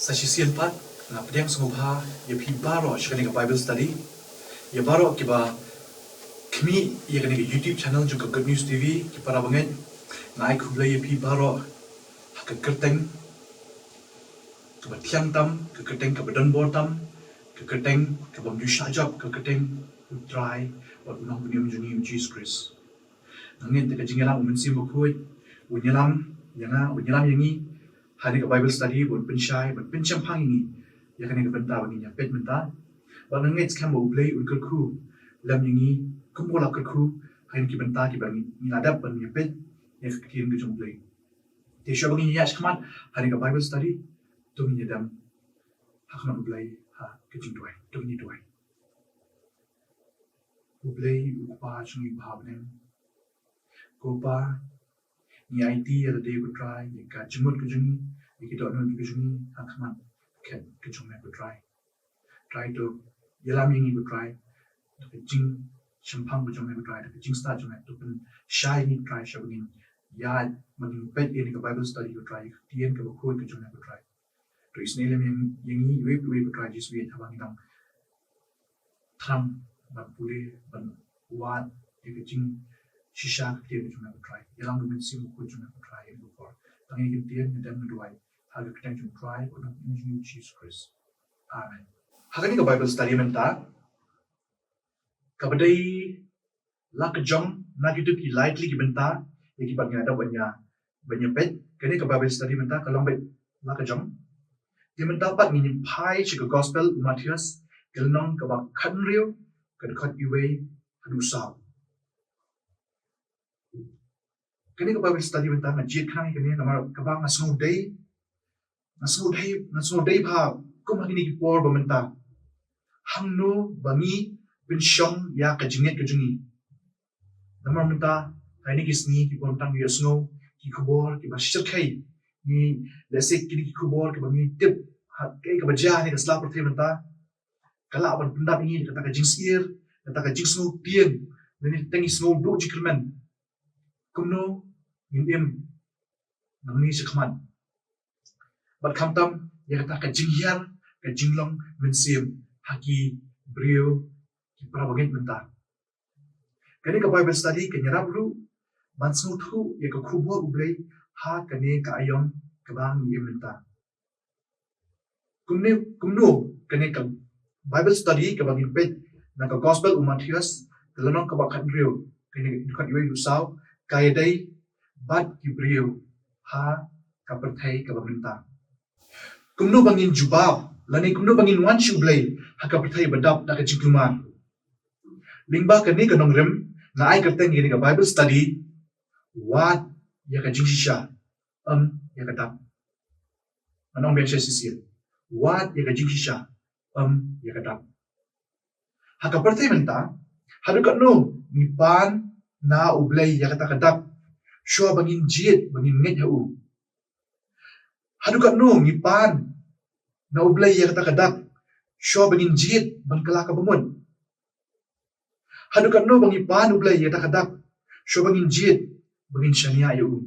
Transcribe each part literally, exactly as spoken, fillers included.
Sa shisien pat nga pdiang sngewbha ïa phi baroh sha kane ka Bible study. Ïa baroh kiba khmih ïa kane ka YouTube channel jong ka Good News T V, ki para bangeit, nga ai khublei ïa phi baroh ha ka kyrteng kaba thiang tam, ka kyrteng kaba donbor tam, ka kyrteng kaba ym ju shah jop, ka kyrteng U Trai bad U Nongpynim jong ngi U Jisu Khrist. Nga ngeit da ka jingïalam U Mynsiem Bakhuid un ïalam ïa nga, un ïalam ïa ngi ha kane ka Bible study, ban pynshai, ban pynshemphang ïa ngi ïa kane ka bynta ba ngin ïa peit mynta. Bad nga ngeit skhem ba U Blei un kyrkhu lem ïa ngi kumba u la kyrkhu ha kine ki bynta kiba ngi, ngi la dep ban ïa peit ïa ka ktien ka jong U Blei. Te shuwa ba ngin ïa ïaid shakhmat ha kane ka Bible study, to ngin ïa dem ha khmat U Blei ha ka jingduwai. To ngin ïa duwai. U Blei U Kpa jong ngi uba ha bneng, ko Pa, ngi aiti ïa lade ko Trai ïa ka jingmut ka jong ngi, ïa ki dohnud ka jong ngi ha khmat ka khet ka jong me ko Trai. Trai to ïalam ïa ngi ko Trai da ka jingshemphang ka jong me ko Trai, da ka jingstad jong me, to pynshai ïa ngi Trai shuwa ba ngin ïaid, ba ngin peit ïa kane ka Bible study ko Trai, ïa ka ktien kaba khuid ka jong me ko Trai. To isynei lem ïa ngi, ïa ngi iwei pa iwei ko Trai Jisu, ïa haba ngi dang thrang ban pule, ban wad ïa ka jingshisha ka ktien ka jong me ko Trai. Ïalam da U Mynsiem Bakhuid jong me ko Trai ïa kane ka por. Tang ïa ka ktien ngi dang duwai ha ka kyrteng jong U Trai bad U Nongpynim jong ngi U Jisu Khrist. Amen. Ha kane ka Bible study mynta, kaba dei la ka jong na kito ki lai tylli ki bynta ïa kiba ngi la dep ban ïa, ban ïa peit. Kane ka Bible study mynta ka long beit la ka jong. Te mynta pat ngin ïa phai sha ka Gospel u Mathaios, ka lynnong kaba khathynriew, ka dkhot iwei haduh saw. Kane ka Bible study mynta nga jied khnang ïa kane namar kaba nga sngewdei, nga sngewdei, nga sngewdei bha kum ha kine ki por ba mynta, hangno ba ngi pynshong ïa ka jingngeit ka jong ngi. Namar mynta ha kine ki sngi, ki por mynta ngi ïohsngew ki khubor kiba shyrkhei. Ngi, lehse kine ki khubor kiba ngi tip ha kaei kaba jia ha kane ka sla pyrthei mynta, ka lah ban pyndap ïa ngi da kata ka jingsyier, da kata ka jingsngew tieng, lane tang ngi sngew duh jingkyrmen. Kumno ngin im nangne shakhmat, bad khamtam ïa kata ka jinghiar, ka jinglong mynsiem ha ki briew, ki para bangeit mynta. Kane ka Bible study kan ïarap ruh ban sngewthuh ïa ka khubor U Blei ha kane ka aïom kaba ngi im mynta. Kumne, kumno kane ka Bible study kaba ngin peit na ka Gospel u Mathaios, ka lynnong kaba khathynriew, kane ka dkhot iwei haduh saw, ka ïadei bad ki briew ha ka pyrthei kaba mynta. Kumno ba ngin jubab lane kumno ba ngin wan sha U Blei ha ka pyrthei ba dap da ka jingkulmar. Lyngba kane ka nongrim nga ai kyrteng ïa kane ka Bible study, Wad ïa ka jingshisha, em ïa ka dak. Ngan ong biang shisien. Wad ïa ka jingshisha, em ïa ka dak. Ha ka pyrthei mynta, haduh katno ngi pan na U Blei ïa kata ka dak shuwa ba ngin jied, ba ngin ngeit ha u? Haduh katno ngi pan na U Blei ïa kata ka dak shuwa ba ngin jied ban kylla kaba mut? Haduh katno ba ngi pan U Blei ïa kata ka dak shuwa ba ngin jied, ba ngin shaniah ïa u?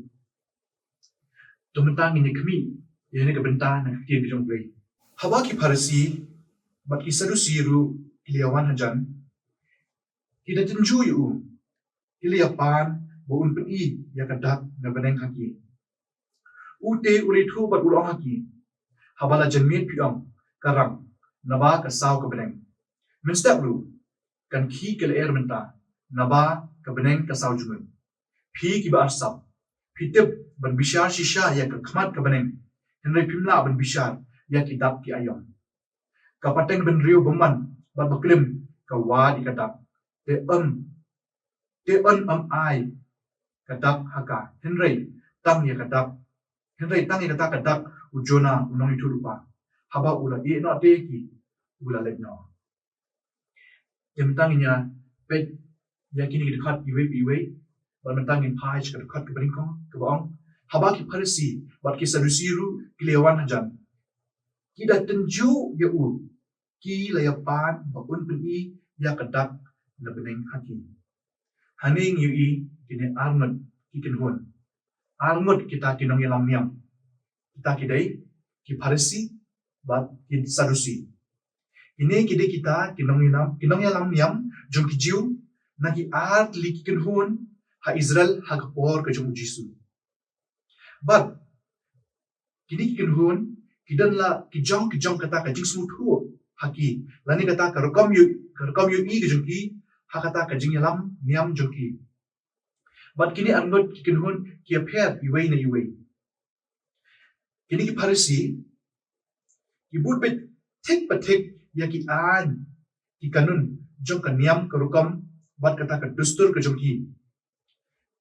To mynta ngin ïa khmih ïa kane ka bynta na ka ktien ka jong U Blei. Haba ki Pharisi bad ki Sadusi ruh ki la ïa wan hajan, ki da tynjuh ïa u, ki la ïa pan ba un pyni ïa ka dak na bneng ha ki. U te u la ïathuh bad u la ong ha ki, haba la janmiet phi ong, ka rang, naba ka saw ka bneng. Mynstep ruh kan khih ka lyer mynta, naba ka bneng ka saw jngut. Phi kiba arsap, phi tip ban bishar shisha ïa ka khmat ka bneng, hynrei phim lah ban bishar ïa ki dak ki aïom. Ka pateng bynriew bymman bad baklim ka wad ïa ka dak, te em, te yn ym ai ka dak ha ka, hynrei tang ïa ka dak, hynrei tang ïa kata ka dak u Jonah u nongïathuhlypa, haba u la ïeh noh te ki, u la leit noh. Te mynta ngin ïa peit ïa kine ki dkhot iwei pa iwei, bad mynta ngin phai sha ka dkhot kaba nyngkong kaba ong, haba ki Pharisi bad ki Sadusi ruh ki la ïa wan hajan, ki da tynjuh ïa u, ki la ïa pan ba un pyni ïa ka dak na bneng ha ki. Hangne ngi ïohi kine arngut ki kynhun, arngut kita ki nongïalam niam. Kita ki dei ki Pharisi bad ki Sadusi. Kine ki dei kita ki nongïalam, ki nongïalam niam jong ki Jiw na ki ar tylli ki kynhun ha Israel ha ka por ka jong u Jisu. Bad kine ki kynhun ki don la ki jong ki jong kata ka jingsngewthuh ha ki, lane kata ka rukom ïoh, ka rukom ïohi ka jong ki ha kata ka jingïalam niam jong ki. Bad kine arngut ki kynhun ki ïapher iwei na iwei. Kine ki Pharisi ki bud beit thik pa thik ïa ki aiñ, ki kanun jong ka niam ka rukom bad kata ka dustur ka jong ki,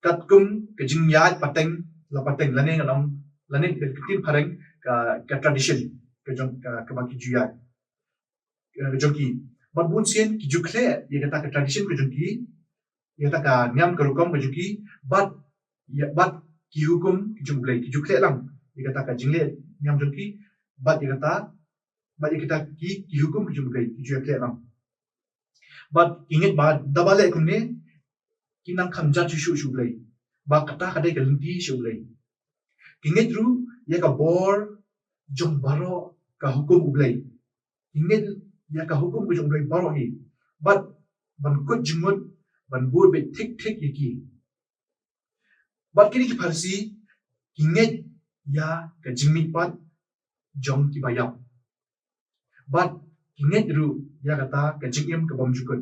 katkum ka jingïaid pateng la pateng, lane ngan ong, lane ka ktien phareng ka, ka tradition ka jong ka, kaba ki ju ïaid, eh, jong ki. Bad bun sien ki ju khleh ïa kata ka tradition ka jong ki, ïa kata ka niam ka rukom ka jong ki, bad ïa, bad ki hukum ki jong U Blei, ki ju khleh lang ïa kata ka jingleh niam jong ki, bad ïa kata, bad ïa kata ki, ki hukum ki jong U Blei ki ju ïa khleh lang. Bad ki ngeit ba da ba leh kumne ki nang kham jat shuh shuh sha U Blei, ba kata ka dei ka lynti sha U Blei. Ki ngeit ruh ïa ka bor jong baroh ka hukum U Blei. Ki ngeit ïa ka hukum ka jong U Blei baroh hi, bad ban kut jingmut ban bud beit thik thik ïa ki. Bad kine ki Pharisi ki ngeit ïa ka jingmihpat jong kiba ïap, bad ki ngeit ruh ïa kata ka jingim ka bymjukut.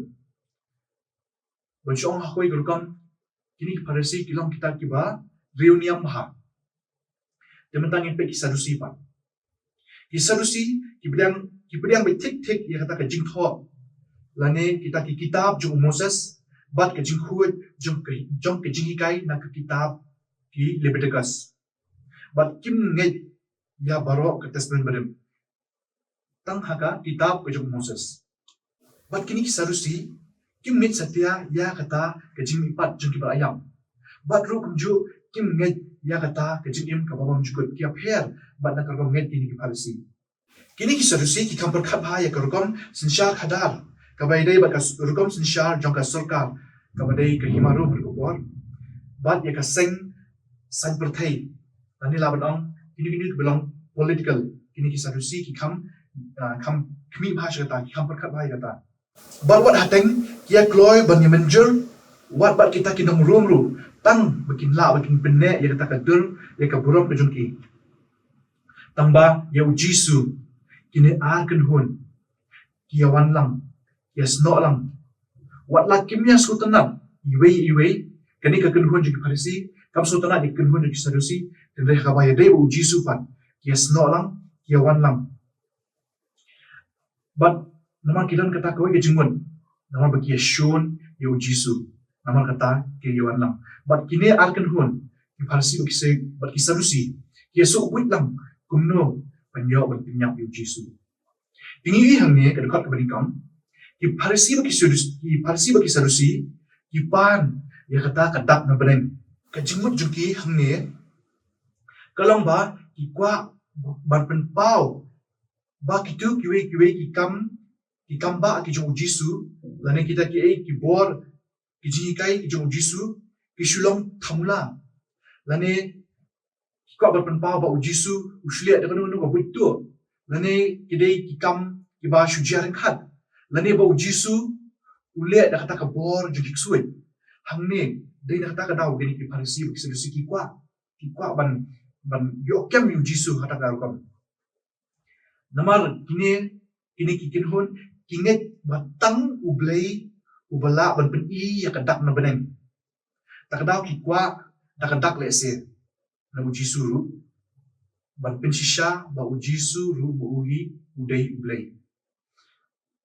Ban shu ong ha kawei ka rukom, kine ki Pharisi ki long kita kiba riewniam bha. Te mynta ngin peit ki Sadusi pat. Ki Sadusi ki pdiang, ki pdiang beit thik thik ïa kata ka jingthoh lane kita ki kitab jong u Moses bad ka jingkhuid jong ka, jong ka jinghikai na ka kitab ki Leviticus. Bad kim ngeit ïa baroh ka Testament Barim, tang ha ka kitab ka jong u Moses. Bad kine ki Sadusi kim ngeit satia ïa kata ka jingmihpat jong kiba la ïap. Bad ruh kumjuh kim ngeit ïa kata ka jingim kaba bymjukut. Ki ïapher bad na ka rukom ngeit kine ki Pharisi. Kine ki Sadusi ki kham pyrkhat bha ïa ka rukom synshar khadar kaba ïadei bad ka s-, rukom synshar jong ka sorkar kaba dei ka hima Rom ha ka por, bad ïa ka seng saiñ pyrthei, lane lah ban ong kine, kine kiba long political. Kine ki Sadusi ki kham, ah, kham khmih bha sha kata, ki kham pyrkhat bha ïa kata. Bad wat hateng ki ïa kloi ban ïa mynjur wat bad kita ki nong Rom ruh, tang ba kin lah ba kin pynneh ïa kata ka dur ïa ka burom ka jong ki. Tang ba ïa u Jisu kine ar kynhun ki ïa wan lang, ki ïa snoh lang. Wat la kim ïa sngewtynnat iwei iwei, kane ka kynhun jong ki Pharisi kam sngewtynnat ïa ka kynhun jong ki Sadusi, hynrei haba ïadei bad u Jisu pat ki ïa snoh lang, ki ïa wan lang. Bad namar ki don kata kawei ka jingmut, namar ba ki ïa shun ïa u Jisu, namar kata ki ïa wan lang. Bad kine ar kynhun, ki Pharisi bad ki Sa-, bad ki Sadusi, ki ïa sngewbha lang kumno ban ïoh ban pynïap ïa u Jisu. Te ngi ïohi hangne ka dkhot kaba nyngkong, ki Pharisi bad ki Sadus-, ki Pharisi bad ki Sadusi ki pan ïa kata ka dak na bneng. Ka jingmut jong ki hangne ka long ba ki kwah ban pynpaw ba kito kiwei kiwei ki kam, ki kam bah ki jong u Jisu, lane kita kiei ki bor, ki jinghikai ki jong u Jisu ki shu long thamula, lane ki kwah ban pynpaw ba u Jisu u shu leh da kano kano ka buit tuh, lane ki dei ki kam kiba shu jia ryngkat, lane ba u Jisu u leh da kata ka bor jong ki ksuid. Hangne dei na kata ka daw kine ki Pharisi bad ki Sadusi ki kwah, ki kwah ban, ban ïoh kem ïa u Jisu ha kata ka rukom. Namar kine, kine ki kynhun ki ngeit ba tang U Blei uba lah ban pyni ïa ka dak na bneng. Ta ka daw ki kwah da ka dak lehse na u Jisu ruh, ban pynshisha ba u Jisu ruh ba u hi u dei U Blei.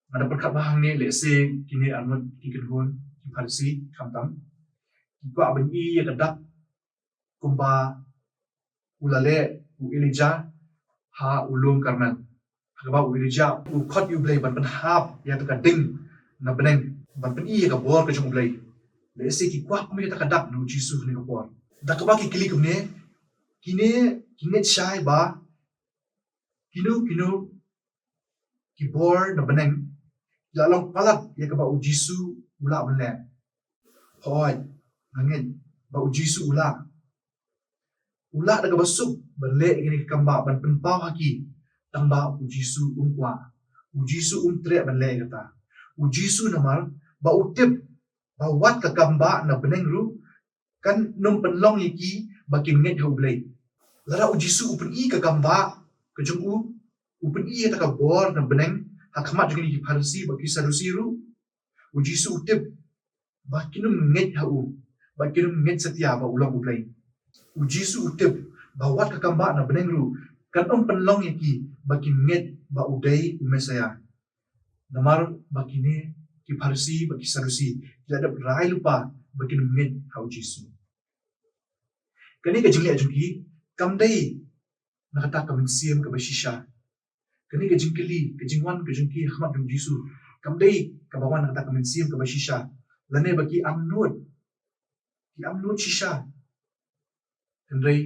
Nga da pyrkhat ba hangne lehse kine arngut ki kynhun ki Pharisi khamtam ki kwah ban i ïa ka dak kumba u la leh u Elijah ha u lum Karmel, ha kaba u Elijah u khot ïa U Blei ban pynhap ïa ka ding na bneng ban pyni ïa ka bor ka jong U Blei. Lehse ki kwah kumne ïa ka dak na u Jisu ha kane ka por. Da kaba ki kylli kumne, kine ki ngeit shai ba kino kino ki bor na bneng ki la long palat ïa kaba u Jisu u lah ban leh. Hooid, nga ngeit ba u Jisu u lah, u lah da kaba suk ban leh ïa kine ki kam bah ban pynpaw ha ki Tang ba u Jisu um kwah. U Jisu um treh ban leh ïa kata. U Jisu namar ba u tip ba wat ka kam ba na bneng ruh kan ym pynlong ïa ki ba kin ngeit ha U Blei. Lada u Jisu u pyni ka kam ba ka jong u, u pyni ïa kata ka bor na bneng ha khmat jong ki Pharisi bad ki Sadusi ruh, u Jisu u tip ba kin ym ngeit ha u, ba kin ym ngeit satia ba u long U Blei. U Jisu u tip ba wat ka kam ba na bneng ruh kan ym pynlong ïa ki ba kin ngeit ba u dei u Messaïah. Namar ba kine ki Pharisi bad ki Sadusi ki la dep rai lypa ba kin ym ngeit ha u Jisu. Kane ka jingleh jong ki kam dei na kata ka mynsiem kaba shisha. Kane ka jingkylli, ka jingwan ka jong ki ha khmat jong u Jisu, kam dei kaba wan na kata ka mynsiem kaba shisha lane ba ki angnud, ki angnud shisha. Hynrei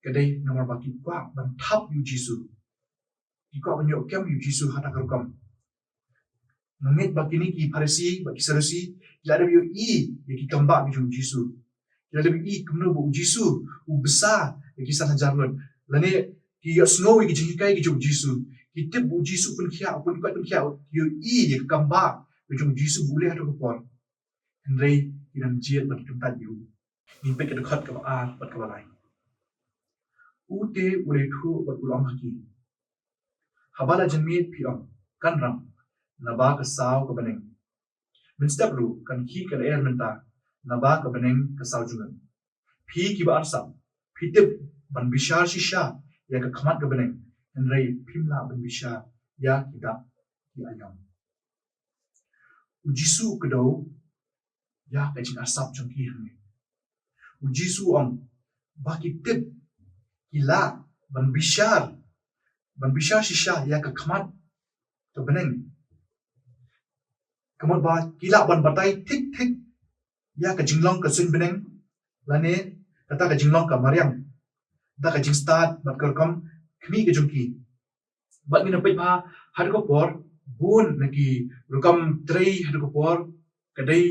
ka dei namar ba ki kwah ban thap ïa u Jisu. Ki kwah ban ïoh kem ïa u Jisu ha kata ka rukom. Nga ngeit ba kine ki Pharisi bad ki Sadusi ki la dep ïohi ïa ki kam ba ki jong u Jisu. Ki la dep ïohi kumno ba u Jisu u bsa ïa ki san hajar ngut. Lane ki ïohsngew ïa ki jinghikai ki jong u Jisu. Ki tip ba u Jisu u pynkhiah, u pynkoit pynkhiah, ki ïohi ïa ki kam ba ki jong u Jisu ba u leh ha kata ka por. Hynrei ki dang jied bad ki kyntait ïa u. Ngin peit ka dkhot kaba ar bad kaba lai. U te u la ïathuh bad u la ong ha ki, haba la janmiet phi ong, kan rang, naba ka saw ka bneng. Mynstep ruh kan khih ka lyer mynta, naba ka bneng ka saw jong ngi. Phi kiba arsap, phi tip ban bishar shisha ïa ka khmat ka bneng, hynrei phim lah ban bishar ïa ki dak ki aïom. U Jisu u kdew ïa ka jingarsap jong ki hangne. U Jisu u ong ba ki tip, ki lah ban bishar, ban bishar shisha ïa ka khmat ka bneng. Ka mut ba ki lah ban batai thik thik ïa ka jinglong ka suiñ bneng lane kata ka jinglong ka mariang, kata ka jingstad bad ka rukom khmih ka jong ki. Bad ngin ïa peit ba ha kata ka por bun na ki rukom trei ha kata ka por ka dei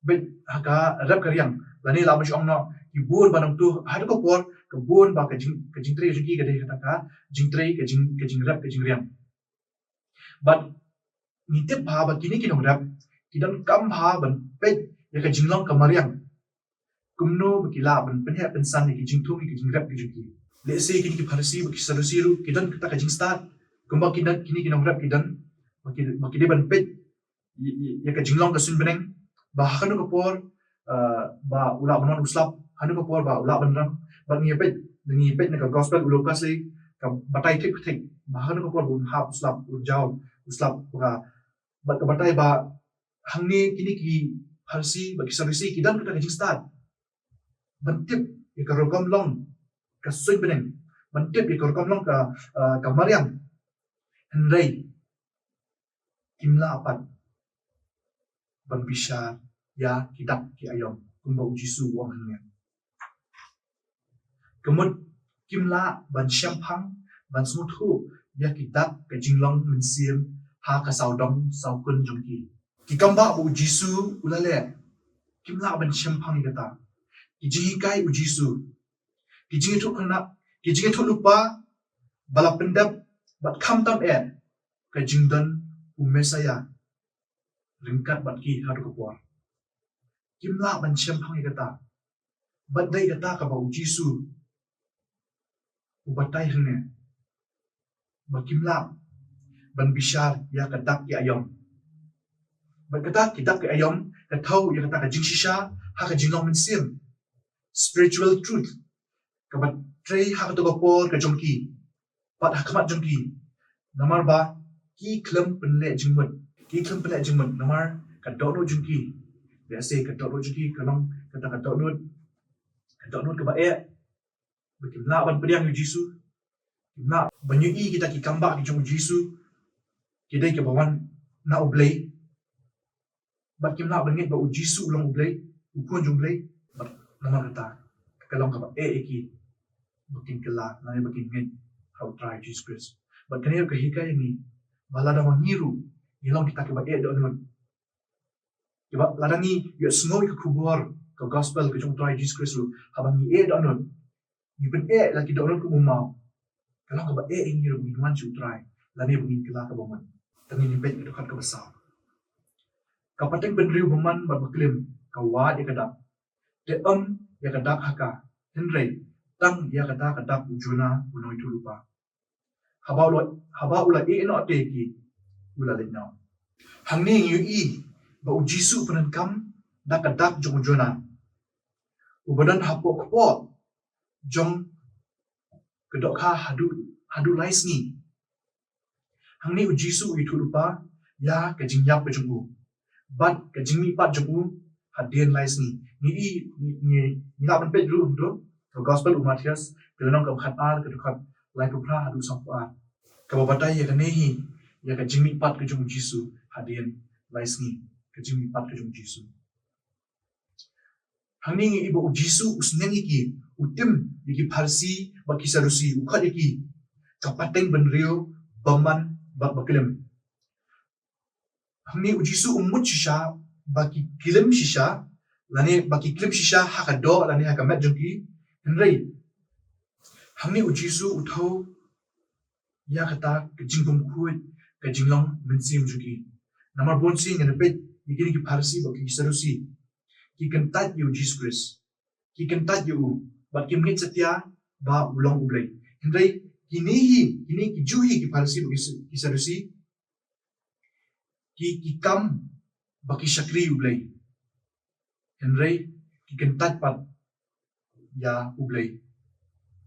beit ha ka rep ka riang. Lane lah ban ong noh ki bun ba nangta ha kata ka por ka bun ba ka jing, ka jingtrei jong ki ka dei kata ka jingtrei ka jing, ka jingrep ka jingriang. Bad ngi tip ba kine ki nongrep ki donkam ba ban peit ïa ka jinglong ka mariang. Kumno ba ki lah ban pynheh pynsan ïa ki jingthung ïa ki jingrep ki jong ki. Lehse kine ki Pharisi bad ki Sadusi ruh ki don kata ka jingstad kumba kine, kine ki nongrep ki don ba ki, ba ki dei ban peit ïa, ïa, ïa ka jinglong ka suiñ bneng, ba ha kano ka por, eh, ba u lah ban wan u slap, ha kano ka por ba u lah ban rang. Bad ngi peit, ngi peit na ka gospel u Lukas lei ka batai thik thik ba ha kano ka por ba un hap u slap, u jaw u slap, ba ka, bad ka batai ba hangne kine ki Pharisi bad ki Sadusi ki don kata ka jingstad ban tip ïa ka rukom long ka suiñ bneng, ban tip ïa ka rukom long ka, eh, ka mariang. Hynrei kim lah pat ban bishar ïa ki dak ki aïom kumba u Jisu u ong hangne. Ka mut kim lah ban shemphang ban sngewthuh ïa ki dak ka jinglong mynsiem ha ka sawdong sawkun jong ki. Ki kam ba u Jisu u la leh kim lah ban shemphang ïa kata. Ki jinghikai u Jisu, ki jingïathuh khynnah, ki jingïathuh lypa ba la pyndep bad khamtam eh ka jingdon u Messaïah ryngkat bad ki ha kata ka por. Kim lah ban shemphang ïa kata. Bad dei kata kaba u Jisu u batai hangne ba kim lah ban bishar ïa ka dak ki aïom. Bad kata ki dak ki aïom ka thew ïa kata ka jingshisha ha ka jinglong mynsiem, spiritual truth, kaba trei ha kata ka por ka jong ki bad ha khmat jong ki. Namar ba ki khlem pynleh jingmut, ki khlem pynleh jingmut namar ka dohnud jong ki, lehse ka dohnud jong ki ka long kata ka dohnud, ka dohnud kaba eh, ba kim lah ban pdiang ïa u Jisu, kim lah ban ïohi kita ki kam ba ki jong u Jisu ki dei kiba wan na U Blei. Bad kim lah ban ngeit ba u Jisu u long U Blei, u Khun jong U Blei. Bad namar kata ka long kaba eh ïa ki ba kin kylla lane ba kin ngeit ha u Trai Jisu Khrist. Bad kane ka hikai ïa ngi ba lada ma ngi ruh ngi long kita kiba eh dohnud, kiba lada ngi ïohsngew ïa ka khubor ka gospel ka jong u Trai Jisu Khrist ruh, haba ngi eh dohnud, ngi pyn-eh la ki dohnud kum u maw. Ka long kaba eh ïa ngi ruh ba ngin wan sha U Trai lane ba ngin kylla ka bamut. Te ngin ïa peit ka dkhot kaba saw. Ka pateng bynriew bymman bad baklim ka wad ïa ka dak, te ym ïa ka dak ha ka, hynrei tang ïa kata ka dak u Jonah u nongïathuhlypa. Haba u la, haba u la ïeh noh te ki, u la leit noh. Hangne ngi ïohi ba U Jisu u pyndonkam da ka dak jong u Jonah, uba don hapoh kpoh jong ka dohkha haduh, haduh lai sngi. Hangne U Jisu u ïathuhlypa ïa ka jingïap ka jong u bad ka jingmihpat jong u hadien lai sngi. Ngi i, ngi, ngi, ngi lah ban peit ruh hangto ka Gospel u Mathaios, ka lynnong kaba khatar, ka dkhot laiphew phra haduh sawphew ar, kaba batai ïa kane hi, ïa ka jingmihpat ka jong U Jisu hadien lai sngi, ka jingmihpat ka jong U Jisu. Hangne ngi i ba U Jisu u sneng ïa ki, u tim ïa ki Pharisi bad ki Sadusi, u khot ïa ki ka pateng bynriew bymman bad baklim. Hangne U Jisu um mut shisha ba ki klim shisha, lane ba ki klim shisha ha ka doh lane ha ka met jong ki. Hynrei hangne U Jisu u thew ïa kata ka jingpynkhuid ka jinglong mynsiem jong ki. Namar bunsien ngi peit ïa kine ki Pharisi bad ki Sadusi, ki kyntait ïa U Jisu Khrist, ki kyntait ïa u bad kim ngeit satia ba u long U Blei. Hynrei kine hi, kine ki Jiw hi, ki Pharisi bad ki Sa-, ki Sadusi, ki, ki kam ba ki shakri U Blei, hynrei ki kyntait pat ïa U Blei.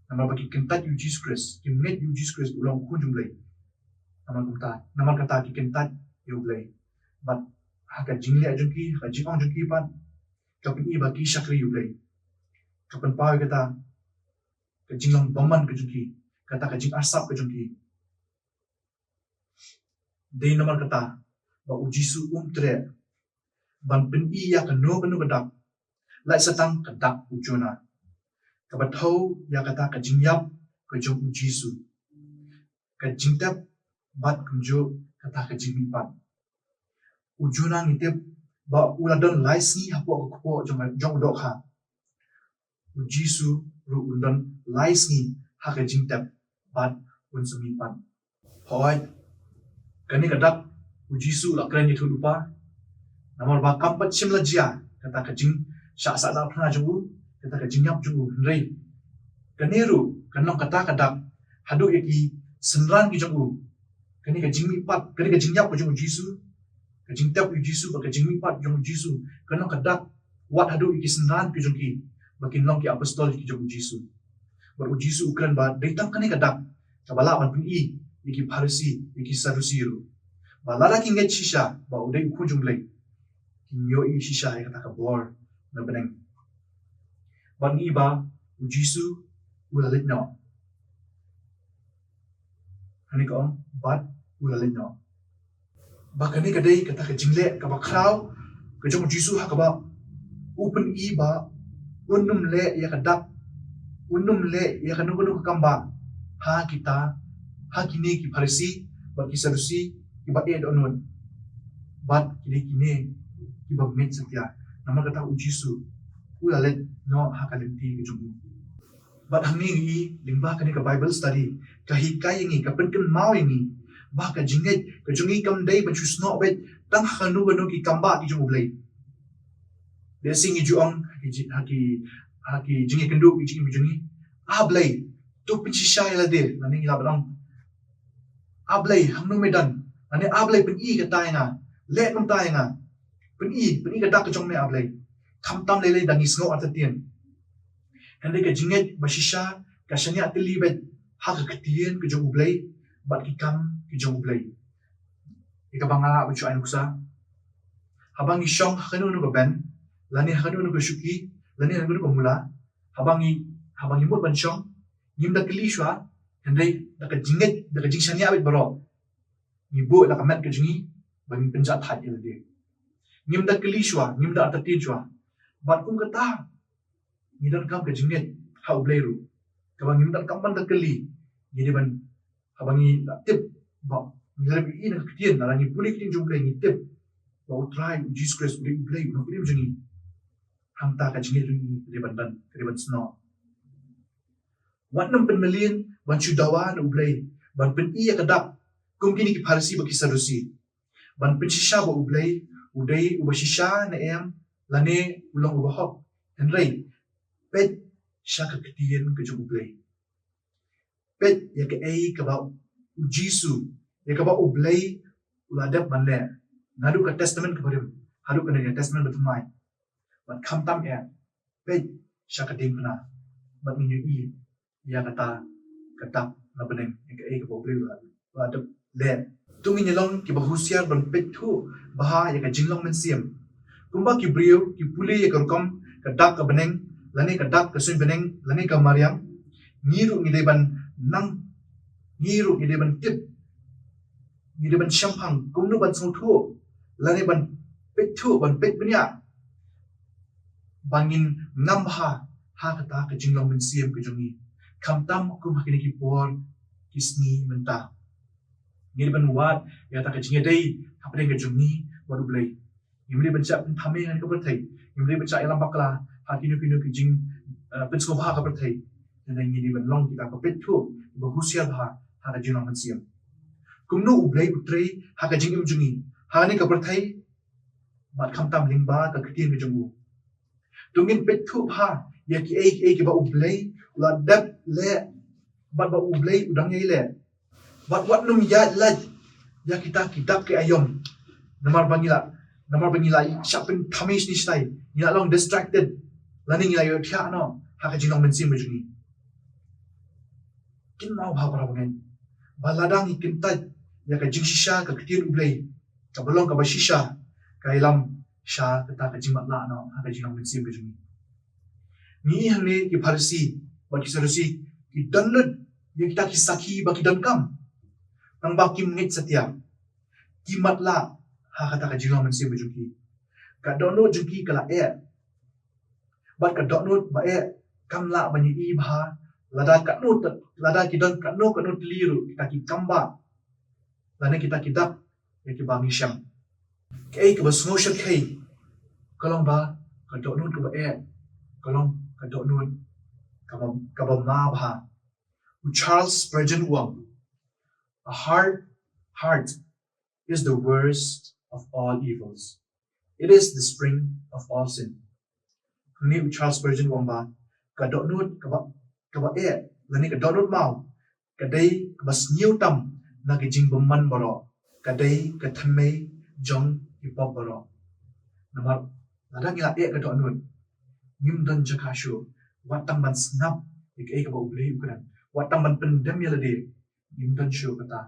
Namar ba ki kyntait ïa U Jisu Khrist, kim ngeit ïa U Jisu Khrist u long U Khun jong U Blei. Namar kumta, namar kata ki kyntait ïa U Blei. Bad ha ka jingleh jong ki, ha ka jingong jong ki pat, ka pyni ba ki shakri U Blei. Ka pynpaw ïa kata ka jinglong bymman ka jong ki, kata ka jingarsap ka jong ki. Dei namar kata ba U Jisu um treh ban pyni ïa kano kano ka dak, lait sa tang ka dak u Jonah, kaba thew ïa kata ka jingïap ka jong U Jisu, ka jingtep bad kumjuh kata ka jingmihpat. U Jonah ngi tip ba u la don lai sngi hapoh ka kpoh jong, jong u dohkha. U Jisu ruh un don lai sngi ha ka jingtep bad un sa mihpat. Hooid, kane ka dak U Jisu u la kren ïathuhlypa, namar ba kam pat shym la jia kata ka jingshah sahnarphna jong u, kata ka jingïap jong u, hynrei kane ruh kan long kata ka dak haduh ïa ki synran ki jong u. Kane ka jingmihpat, kane ka jingïap ka jong U Jisu, ka jingtep U Jisu bad ka jingmihpat jong U Jisu, kan long ka dak wat haduh ïa ki synran ki jong ki, ba kin long ki apostol ki jong U Jisu. Bad U Jisu u kren ba dei tang kane ka dak kaba lah ban pyni ïa ki Pharisi, ïa ki Sadusi ruh, ba lada ki ngeit shisha ba u dei U Khun jong U Blei, kin ïohi shisha ïa kata ka bor na bneng. Bad ngi i ba U Jisu u la leit noh. Hangne ka ong bad u la leit noh. Ba kane ka dei kata ka jingleh kaba khraw ka jong U Jisu, ha kaba u pyni ba un ym leh ïa ka dak, un ym leh ïa kano kano ka kam ba ha kita, ha kine ki Pharisi bad ki Sadusi kiba eh dohnud. Bad ki dei kine kiba ngeit satia. Namar kata U Jisu u la leit noh ha ka lynti ka jong u. Bad hangne ngi i lyngba kane ka Bible study, ka hikai ïa ngi, ka pynkynmaw ïa ngi ba ka jingngeit ka jong ngi kam dei ban shu snoh beit tang ha kano kano ki kam ba ki jong U Blei. Lehse ngi ju ong ha ki ji-, ha ki, ha ki jingïakynduh ki jingim ki jong ngi, "Ah Blei, to pynshisha ïa lade," lane ngi lah ban ong, "Ah Blei, hangno me don?" Lane, "Ah Blei, pyni kata ïa nga, leh kumta ïa nga, pyni, pyni ka dak ka jong me, ah Blei." Khamtam lei lei da ngi sngew artatien. Hynrei ka jingngeit ba shisha ka shaniah tylli beit ha ka ktien ka jong U Blei bad ki kam ki jong U Blei. Ïa kaba nga lah ban shu ai nuksa, haba ngi shong ha kano kano ka bynta, lane ha kano kano ka shuki, lane ha kano kano ka mula, haba ngi, haba ngi mut ban shong, ngim da kylli shuwa, hynrei da ka jingngeit, da ka jingshaniah beit baroh, ngi buh da ka met ka jong ngi ba ngin pynjah thait ïa lade. Ngim da kylli shuwa, ngim da artatien shuwa. Bad kum kata, ngi donkam ka jingngeit ha U Blei ruh, kaba ngim donkam ban da kylli. Ngi dei ban, haba ngi la tip ba ngi la ïohi na ka ktien, lada ngi pule ktien jong U Blei, ngi tip ba U Trai U Jisu Khrist u dei U Blei, u Nongpynim jong ngi, hangta ka jingngeit jong ngi ka dei ban don, ka dei ban snoh. Wat nym pynmlien ban shu dawa na U Blei, ban pyni ïa ka dak kum kine ki Pharisi bad ki Sadusi, ban pynshisha ba U Blei u dei uba shisha ne em, lane u long uba hok. Hynrei peit sha ka ktien ka jong U Blei. Peit ïa kaei kaba U Jisu, ïa kaba U Blei u la dep ban leh naduh ka Testament kaba rim haduh kane ka Testament ba thymmai. Bad khamtam eh, peit sha ka diengphna bad ngin ïohi ïa kata ka dak na bneng, ïa kaei kaba U Blei u la, u la dep leh. To ngin ïa long kiba husiar ban peit thuh bha ïa ka jinglong mynsiem. Kumba ki briew ki pule ïa ka rukom ka dak ka bneng, lane ka dak ka suiñ bneng, lane ka mariang, ngi ruh ngi dei ban nang, ngi ruh ngi dei ban tip, ngi dei ban shemphang kumno ban sngewthuh, lane ban peit thuh, ban peit bniah ba ngin ngam bha ha kata ka jinglong mynsiem ka jong ngi, khamtam kum ha kine ki por ki sngi mynta. Ngi dei ban wad ïa kata ka jingïadei hapdeng ka jong ngi bad U Blei. Ngim dei ban shah pynthame ngan ka pyrthei. Ngim dei ban shah ïalam bakla ha kino kino ki jing, eh, pynsngewbha ka pyrthei. Hynrei ngi dei ban long kita kiba peit thuh, kiba husiar bha ha ka jinglong mynsiem. Kumno U Blei u trei ha ka jingim jong ngi, ha kane ka pyrthei, bad khamtam lyngba ka ktien ka jong u. To ngin peit thuh bha ïa kiei kiei kiba U Blei u la dep leh bad ba U Blei u dang ïai leh. Bad wat nym ïaid lait ïa kita ki dak ki aïom. Namar ba ngi la, namar ba ngi la shah pynthame shane shatai, ngi la long distracted, lane ngi la ïohthiah noh ha ka jinglong mynsiem ka jong ngi. Kynmaw bha para bangeit ba lada ngi kyntait ïa ka jingshisha ka ktien U Blei, kaba long kaba shisha, ka ïalam sha kata ka jingmatlah noh ha ka jinglong mynsiem ka jong ngi. Ngi ïohi hangne ki Pharisi bad ki Sadusi ki don lut ïa kita ki sakhi ba ki donkam, tang ba kim ngeit satia. Ki matlah ha kata ka jinglong mynsiem ka jong ki. Ka dohnud jong ki ka la eh. Bad ka dohnud ba eh kam lah ban ïohi bha lada katno, lada ki don katno katno tylli ruh kita ki kambah, lane kita ki dak ïa kiba ngi shem. Kaei kaba sngewsyrkhei ka long ba ka dohnud kaba eh ka long ka dohnud kaba, kaba ma bha. U Charles Spurgeon u ong, "A hard heart is the worst of all evils. It is the spring of all sin." Hangne u Charles Spurgeon u ong ba ka dohnud kaba, kaba eh, lane ka dohnud maw, ka dei kaba sniew tam na ki jingbymman baroh, ka dei ka thymmei jong ki pop baroh. Namar lada ngi la eh ka dohnud, ngim don jaka shuh wat tang ban sngap ïa kaei kaba U Blei u kren, wat tang ban pyndem ïa lade, ngim don shuh kata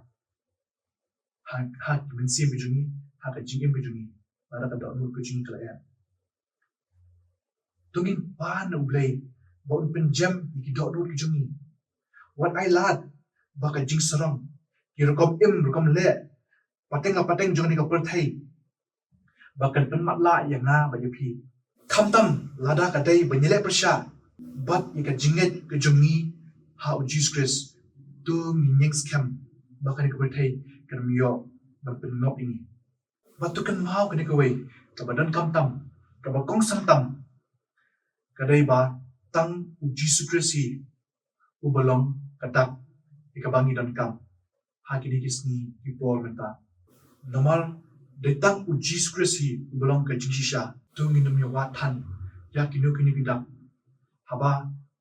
ha, ha ka mynsiem ka jong ngi, ha ka jingim ka jong ngi, lada ka dohnud ka jong ngi ka la eh. To ngin pan na U Blei ba un pynjem ïa ki dohnud ki jong ngi. Wat ai lad ba ka jingsarong, ki rukom im rukom leh pateng la pateng jong kane ka pyrthei ba kan pynmatlah ïa nga bad ïa phi. Khamtam lada ka dei ba ngi leh pyrshah bad ïa ka jingngeit ka jong ngi ha U Jisu Khrist, to ngin ïeng skhem ba kane ka pyrthei kan ym ïoh ban pynngop ïa ngi. Bad to kynmaw kane kawei kaba donkam tam, kaba kongsan tam, ka dei ba tang U Jisu Khrist hi uba long ka dak ïa kaba ngi donkam ha kine ki sngi ki por mynta. Namar dei tang U Jisu Khrist hi uba long ka jingshisha. To ngin ym ïa wad than ïa kino kino ki dak. Haba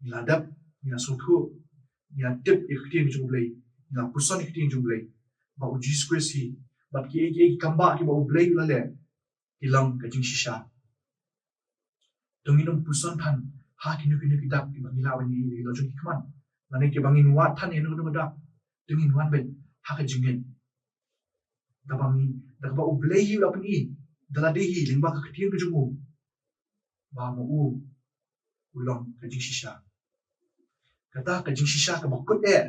ngi la dep, ngi la sngewthuh, ngi la tip ïa ka ktien jong U Blei, ngi la puson ïa ka ktien jong U Blei ba U Jisu Khrist hi bad kiei kiei ki kambah kiba U Blei u la leh ki long ka jingshisha. To ngin ym puson than ha kino kino ki dak kiba ngi lah ban ïohi ïa la jong ki khmat, lane kiba ngin wad than ïa kano kano ka dak. To ngin wan beit ha ka jingngeit, da ba ngi, da kaba U Blei hi u la pyni da lade hi lyngba ka ktien ka jong u ba ma u u long ka jingshisha. Kata ka jingshisha kaba kut eh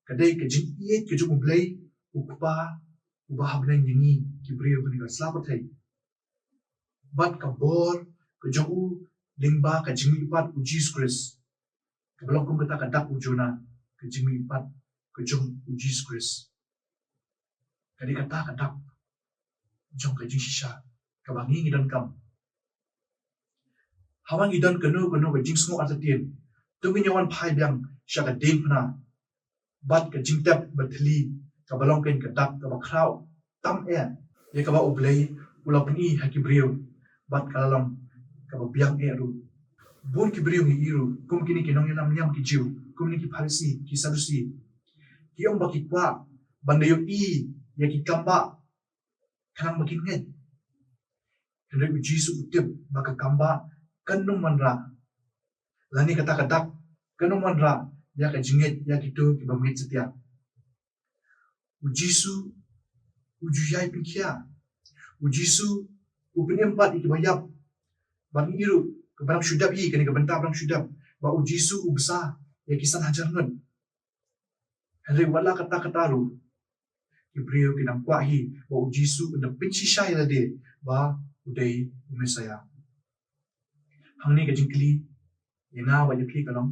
ka dei ka jingïeit ka jong U Blei U Kpa uba ha bneng ïa ngi ki briew kane ka sla pyrthei, bad ka bor ka jong u lyngba ka jingmihpat U Jisu Khrist. Kaba long kum kata ka dak u Jonah, ka jingmihpat ka jong U Jisu Khrist. Ka dei kata ka dak jong ka jingshisha kaba ngi ngi donkam. Haba ngi don kano kano ka jingsngew artatien, to ngin ïa wan phai biang sha ka diengphna. bad ka jingtep ba thylli, kaba long kein ka dak kaba khraw tam eh, ïa kaba U Blei u la pyni ha ki briew, bad ka la long kaba biang eh ruh. Bun ki briew ngi ïohi ruh, kum kine ki nongïalam niam ki Jiw, kum kine ki Pharisi, ki Sadusi, ki ong ba ki kwah ban da ïohi ïa ki kambah khnang ba kin ngeit. Hynrei U Jisu u tip ba ka kambah kan ym wanrah, lane kata ka dak kan ym wanrah ïa ka jingngeit ïa kito kiba ngeit satia. U Jisu u ju ïai pynkhiah. U Jisu u pynim pat ïa kiba ïap. Bad ngi ïohi ruh, kaba nang shu dep hi, kane ka bynta ba nang shu dep, ba U Jisu u bsa ïa ki san hajar ngut. Hynrei wat la katta katta ruh, ki briew ki dang kwah hi ba U Jisu un da pynshisha ïa lade ba u dei u Messaïah. Hangne ka jingkylli ïa nga bad ïa phi ka long,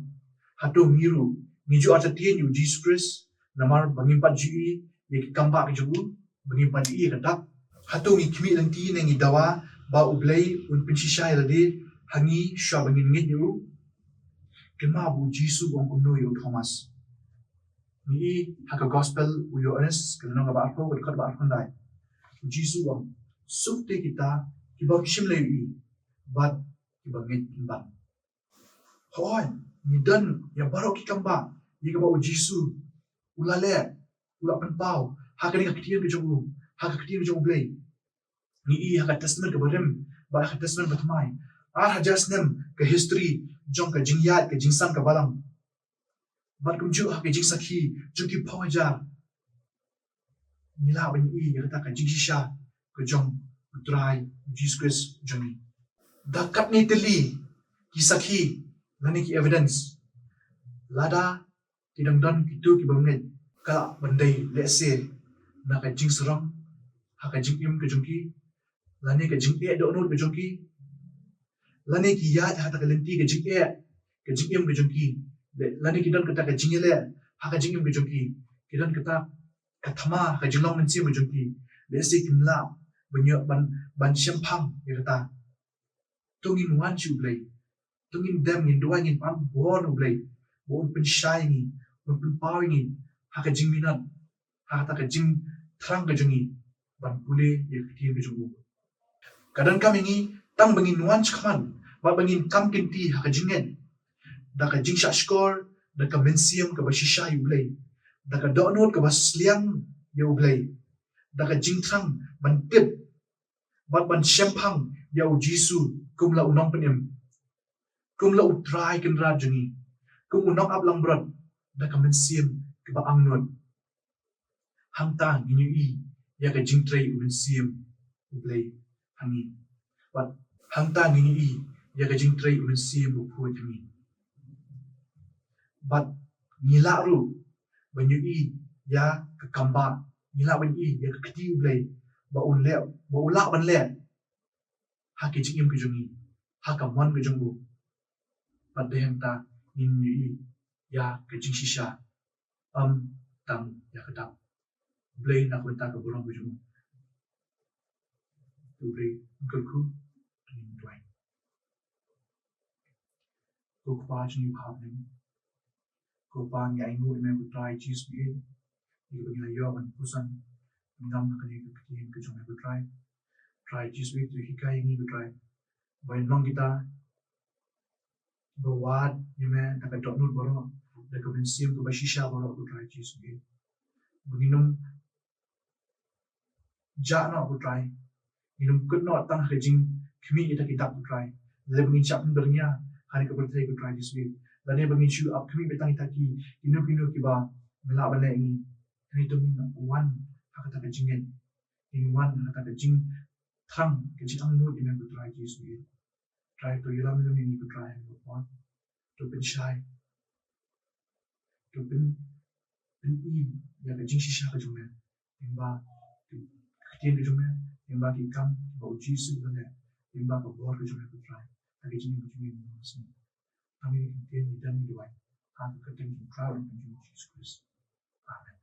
hato ngi ruh ngi ju artatien ïa U Jisu Khrist namar ba ngim pat ju ïohi ïa ki kambah ki jong u, ba ngim pat ju ïohi ïa ka dak? Hato ngi khmih lynti ne ngi dawa ba U Blei un pynshisha ïa lade ha ngi shuwa ba ngin ngeit ïa u? Kynmaw ba U Jisu u ong kumno ïa u Thomas. Ngi ïohi ha ka Gospel u Ïoannis, ka lynnong kaba arphew, ka dkhot ba arphew khyndai. U Jisu u ong, suk te kita kiba ym shym la ïohi bad kiba ngeit pynban. Hooid, ngi don ïa baroh ki kambah ïa kaba U Jisu u la leh, u la pynpaw ha kane ka ktien ka jong u, ha ka ktien ka jong U Blei. Ngi ïohi ha ka Testament kaba rim bad ha ka Testament ba thymmai, ar hajar snem ka history jong ka jingïaid ka jingsan ka balang. Bad kumjuh ha ka jingsakhi jong ki phew hajar, ngi lah ban ïohi ïa kata ka jingshisha ka jong U Trai U Jisu Khrist jong ngi. Da katne tylli ki sakhi lane ki evidence, lada ki dang don kito kiba ym ngeit, ka lah ban dei lehse na ka jingsarong ha ka jingim ka jong ki, lane ka jingeh dohnud ka jong ki, lane ki ïaid ha kata ka lynti ka jingeh, ka jingim ka jong ki, lane ki don kata ka jingïaleh ha ka jingim ka jong ki, ki don kata ka thma ha ka jinglong mynsiem ka jong ki, lehse kim lah ban ïoh ban, ban shemphang ïa kata. To ngin wan sha U Blei, to ngin dem, ngin duwai, ngin pan bor na U Blei ba un pynshai ïa ngi, un pynpaw ïa ngi ha ka jingminot, ha kata ka jingthrang ka jong ngi ban pule ïa ka ktien ka jong u. Ka donkam ïa ngi tang ba ngin wan shakhmat bad ba ngin kam kynti ha ka jingngeit, da ka jingshahshkor, da ka mynsiem kaba shisha ïa U Blei, da ka dohnud kaba sliang ïa U Blei, da ka jingthrang ban tip bad ban shemphang ïa U Jisu kum la u Nongpynim, kum la U Trai Kynrad jong ngi, kum u Nongaplangbrot, da ka mynsiem kaba angnud. Hangta ngin ïohi ïa ka jingtrei U Mynsiem U Blei ha ngi. Bad hangta ngin ïohi ïa ka jingtrei U Mynsiem Bakhuid ha ngi. Bad ngi lah ruh ban ïohi ïa ka kambah, ngi lah ban ïohi ïa ka kti U Blei ba un leh, ba u lah ban leh ha ka jingim ka jong ngi, ha ka mon ka jong u. Bad dei hangta ngin ïohi ïa ka jingshisha, ym tang ïa ka dak. Blei na ka bynta ka burom ka jong u. To Blei un kyrkhu, to ngin duwai. Ko Kpa jong ngi ba ha bneng, ko Pa, ngi ainguh ïa me ko Trai Jisu Khrist, ïa kaba ngi la ïoh ban puson, ban ngam ha kane ka ktien ka jong me ko Trai. Trai Jisu Khrist, to hikai ïa ngi ko Trai, ba ngin long kita ba wad ïa me da ka dohnud baroh, da ka mynsiem kaba shisha baroh ko Trai Jisu Khrist. Ba ngin ym jah noh ko Trai, ngin ym kut noh tang ha ka jingkhmih ïa kita ki dak ko Trai, lada ba ngin shah pynbyrngia ha kane ka pyrthei ko Trai Jisu Khrist, lada ba ngin shu ap khmih beit tang ïa kita ki, kino kino kiba me lah ban leh ïa ngi. Hynrei to ngin wan ha kata ka jingngeit, ngin wan ha kata ka jingthrang, ka jingangnud ïa me ko Trai Jisu Khrist. Trai, to ïalam ïa ngi ko Trai ha kane ka por. To pynshai, to pyn, pyni ïa ka jingshisha ka jong me, lyngba ka ktien ka jong me, lyngba ki kam ba U Jisu u la leh, lyngba ka bor ka jong me ko Trai, ha ka jingim ka jong ngi mynno ka sngi. Ngi ktien, ngi dem, ngi duwai ha ka kyrteng jong U Trai bad U Nongpynim jong ngi U Jisu Khrist. Amen.